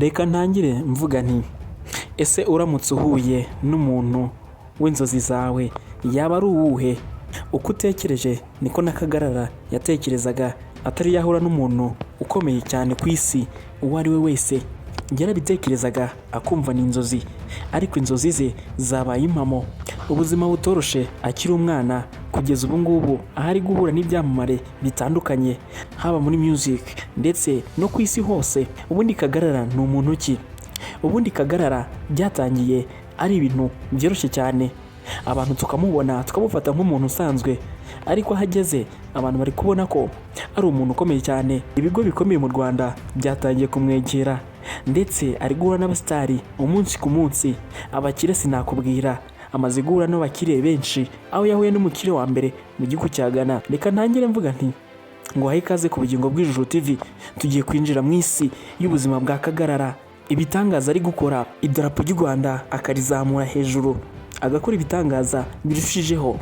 Reka ntangire mvuga nti: ese uramutse uhuye n'umuntu w'inzozi zawe, yaba ari uwuhe? Uko utekereje niko na Kagarara yatekerezaga atari yahura n'umuntu ukomeye cyane ku isi uwo ari we wese. Yarabitekerezaga akumva ni inzozi, ariko inzozi ze zabaye impamo. Ubuzima butoroshe akiri umwana kugeza ubu ngubu aho ari guhura n'ibyamamare bitandukanye, haba muri music ndetse no ku isi hose. Ubundi Kagarara ni umuntu ki? Ubundi Kagarara byatangiye ari ibintu byoroshye cyane, abantu tukamubona tukamufata nk'umuntu usanzwe, ariko aho ageze abantu bari kubona ko ari umuntu ukomeye cyane. Ibigo bikomeye mu Rwanda byatangiye kumwegera, ndetse ari guhura n'abasitari umunsi ku munsi. Abakire sinakubwira, amaze guhura n'abakire benshi, aho yahuye n'umukire wa mbere mu gihugu cya Ghana. Reka ntangire mvuga nti: nguhaye ikaze ku Bugingo bw'Ijuru TV. Tugiye kwinjira mu isi y'ubuzima bwa Kagarara, ibitangaza ari gukora, idarapo ry'u Rwanda akarizamura hejuru, agakora ibitangaza birushijeho.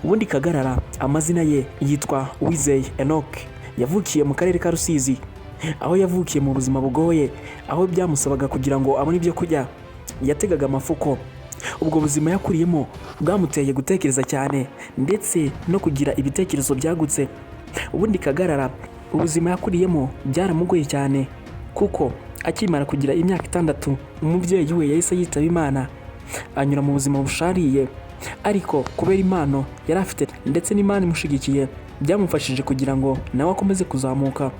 Ubundi Kagarara amazina ye yitwa Uwizeye Enoch, yavukiye mu karere ka Rusizi, aho yavukiye mu buzima bugoye, aho byamusabaga kugira ngo abone ibyo kurya yategaga amafuko. Ubwo buzima yakuriyemo bwamuteye gutekereza cyane ndetse no kugira ibitekerezo byagutse. Ubundi Kagarara ubuzima yakuriyemo byaramugoye cyane, kuko akimara kugira imyaka 6 umubyeyi we yahise yitaba Imana, anyura mu buzima bushariye. Ariko kubera impano yari afite ndetse n'Imana imushyigikiye, byamufashije kugira ngo nawe akomeze kuzamuka,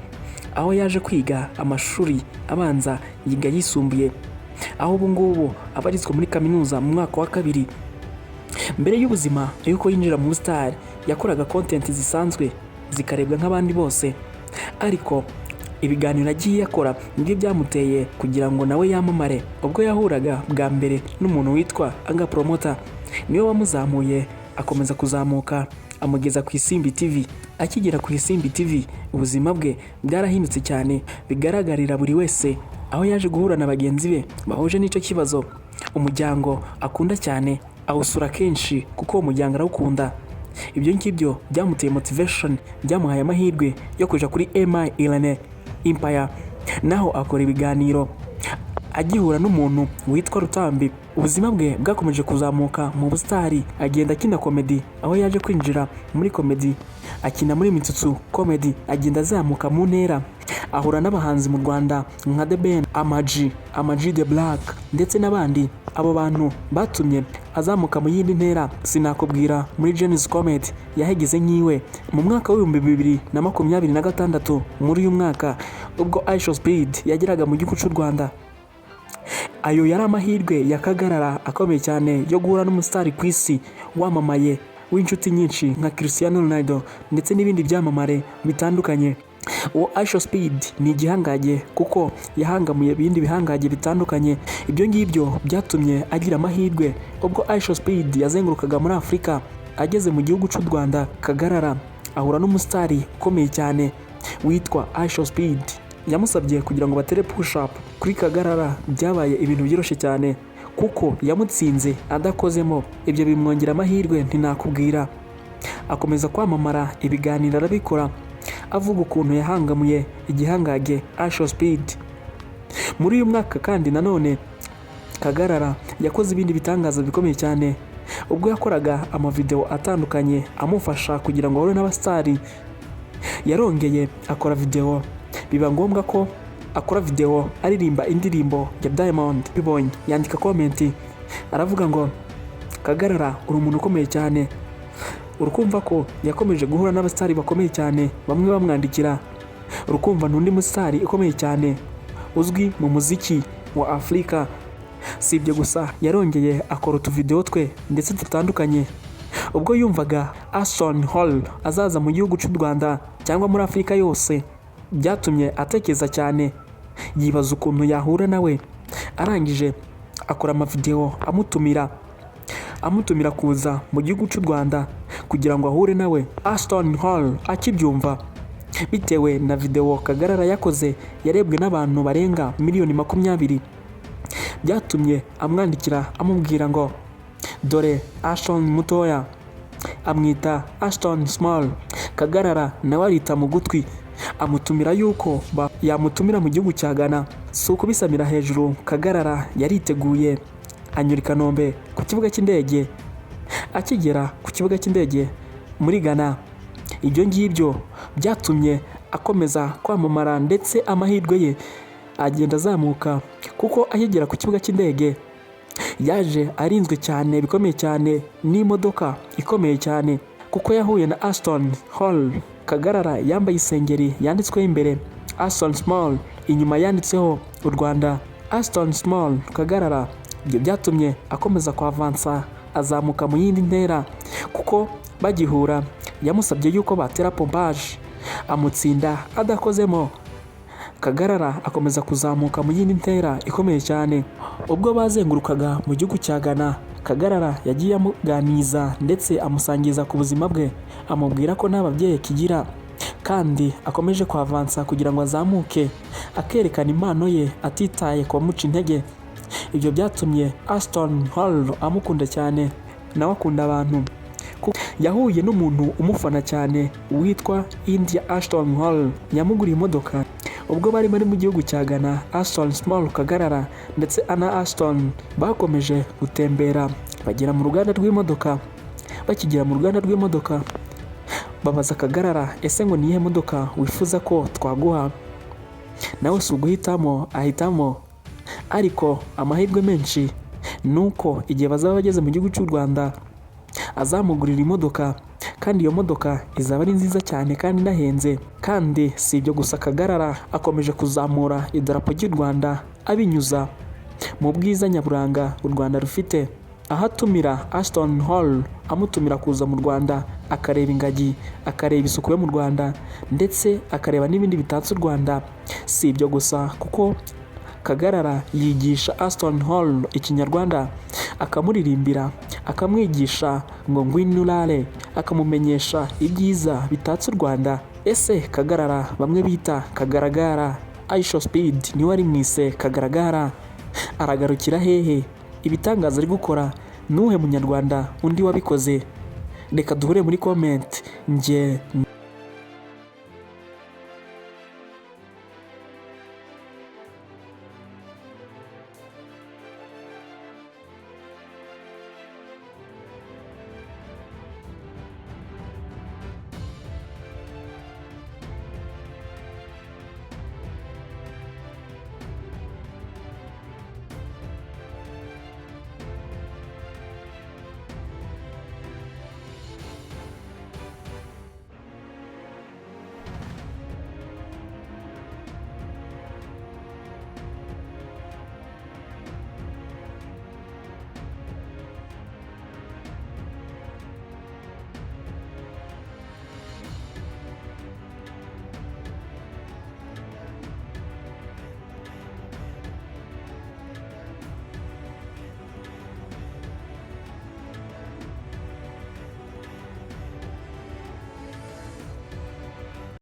aho yaje kwiga amashuri abanza, yiga yisumbuye, aho ubu ngubu abarizwa muri kaminuza mu mwaka wa kabiri. Mbere y'ubuzima y'uko yinjira mu busitari, yakoraga content zisanzwe zikarebwa nk'abandi bose, ariko ibiganiro agiye akora nibyo byamuteye kugira ngo nawe yamamare. Ubwo yahuraga bwa mbere n'umuntu witwa Anga Promoter, niwe wamuzamuye akomeza kuzamuka, amugeza ku Isimbi TV. Akigera ku Isimbi TV, ubuzima bwe bwarahindutse cyane bigaragarira buri wese, aho yaje guhura na bagenzi be bahuje n'icyo kibazo. Umuryango akunda cyane awusura kenshi, kuko uwo muryango arawukunda. Ibyo ngibyo byamuteye motivation, byamuhaye amahirwe yo kuja kuri MI Irene Empire, naho akora ibiganiro agihura n'umuntu witwa Rutambi. Ubuzima bwe bwakomeje kuzamuka mu busitari, agenda akina comedy, aho yaje kwinjira muri comedy, akina muri Mitsutsu Comedy, agenda azamuka mu ntera, ahura n'abahanzi mu Rwanda nka The Ben, Ama-G, Ama-G The Black ndetse n'abandi. Abo bantu batumye azamuka mu yindi ntera. Sinakubwira, muri Gen-Z Comedy yahageze nk'iwe. Mu mwaka w'2026, muri uyu mwaka, ubwo IShowSpeed yageraga mu gihugu cy'u Rwanda, ayo yari amahirwe ya Kagarara akomeye cyane yo guhura n'umusitari ku isi wamamaye, w'inshuti nyinshi nka Cristiano Ronaldo ndetse n'ibindi byamamare bitandukanye. Uwo IShowSpeed ni igihangage, kuko yahangamuye ibindi bihangage bitandukanye. Ibyo ngibyo byatumye agira amahirwe ubwo IShowSpeed yazengurukaga muri Afurika, ageze mu gihugu cy'u Rwanda, Kagarara ahura n'umusitari ukomeye cyane witwa IShowSpeed. Yamusabye kugira ngo batere push up. Kuri Kagarara byabaye ibintu byoroshye cyane, kuko yamutsinze adakozemo. Ibyo bimwongera amahirwe ntinakubwira, akomeza kwamamara. Ibiganiro arabikora avuga ukuntu yahangamuye igihangage IShowSpeed. Muri uyu mwaka kandi nanone Kagarara yakoze ibindi bitangaza bikomeye cyane ubwo yakoraga amavideo atandukanye amufasha kugira ngo ahure n'abasitari. Yarongeye akora video, biba ngombwa ko akora video aririmba indirimbo ya Diamond. Bibonye yandika comment aravuga ngo: "Kagarara, uri umuntu ukomeye cyane." Urukumva ko yakomeje guhura n'abasitari bakomeye cyane, bamwe bamwandikira. Urukumva n'undi musitari ukomeye cyane uzwi mu muziki wa Afurika. Si ibyo gusa, yarongeye akora utuvidewo twe ndetse dutandukanye. Ubwo yumvaga Ashton Hall azaza mu gihugu cy'u Rwanda cyangwa muri Afurika yose, byatumye atekereza cyane, yibaza ukuntu yahura nawe. Arangije akora amavidewo amutumira kuza mu gihugu cy'u Rwanda kugira ngo ahure nawe. Ashton Hall akibyumva, bitewe na videwo Kagarara yakoze yarebwe n'abantu barenga miliyoni 20, byatumye amwandikira amubwira ngo: "Dore Ashton mutoya." Amwita Ashton Small. Kagarara nawe arita mu gutwi, Amutumira yuko yamutumira mu gihugu cya Ghana. Si ukubisamira hejuru, Kagarara yariteguye, anyura i Kanombe ku kibuga cy'indege. Akigera ku kibuga cy'indege muri Ghana, ibyo ngibyo byatumye akomeza kwamamara, ndetse amahirwe ye agenda azamuka, kuko akigera ku kibuga cy'indege yaje arinzwe cyane bikomeye cyane n'imodoka ikomeye cyane, kuko yahuye na Ashton Hall. Kagarara yambaye isengeri yanditsweho imbere Ashton Small, inyuma yanditseho u Rwanda, Ashton Small Kagarara. Ibyo byatumye akomeza kwavansa, azamuka mu yindi ntera, kuko bagihura yamusabye yuko batera pompage, amutsinda adakozemo. Kagarara akomeza kuzamuka mu yindi ntera ikomeye cyane. Ubwo bazengurukaga mu gihugu cya Ghana, Kagarara yagiye amuganiza ndetse amusangiza ku buzima bwe, amubwira ko nta babyeyi akigira kandi akomeje kwavansa kugira ngo azamuke, akerekana impano ye atitaye ku bamuca intege. Ibyo byatumye Ashton Hall amukunda cyane, nawe akunda abantu. Yahuye n'umuntu umufana cyane witwa India Ashton Hall, yamuguriye imodoka. Ubwo bari bari mu gihugu cya Ghana, Ashton Small Kagarara ndetse Anna Ashton bakomeje gutembera, bagera mu ruganda rw'imodoka. Bakigera mu ruganda rw'imodoka, babaza Kagarara: "Ese ngo ni iyihe modoka wifuza ko twaguha?" Nawe si uguhitamo, ahitamo, ariko amahirwe menshi ni uko igihe bazaba bageze mu gihugu cy'u Rwanda azamugurira imodoka, kandi iyo modoka izaba ari nziza cyane kandi inahenze. Kandi si ibyo gusa, Kagarara akomeje kuzamura idarapo ry'u Rwanda abinyuza mu bwiza nyaburanga u Rwanda rufite, aho atumira Ashton Hall, amutumira kuza mu Rwanda akareba ingagi, akareba isuku yo mu Rwanda, ndetse akareba n'ibindi bitatse u Rwanda. Si ibyo gusa, kuko Kagarara yigisha Ashton Hall Ikinyarwanda, akamuririmbira, akamwigisha ngo "Ngwino urare", akamumenyesha ibyiza bitatse u Rwanda. Ese Kagarara bamwe bita Kagaragara, IShowSpeed niwe ari mwise Kagaragara, aragarukira hehe? Ibitangaza ari gukora, nuhe munyarwanda undi wabikoze? Reka duhure muri comment. Njye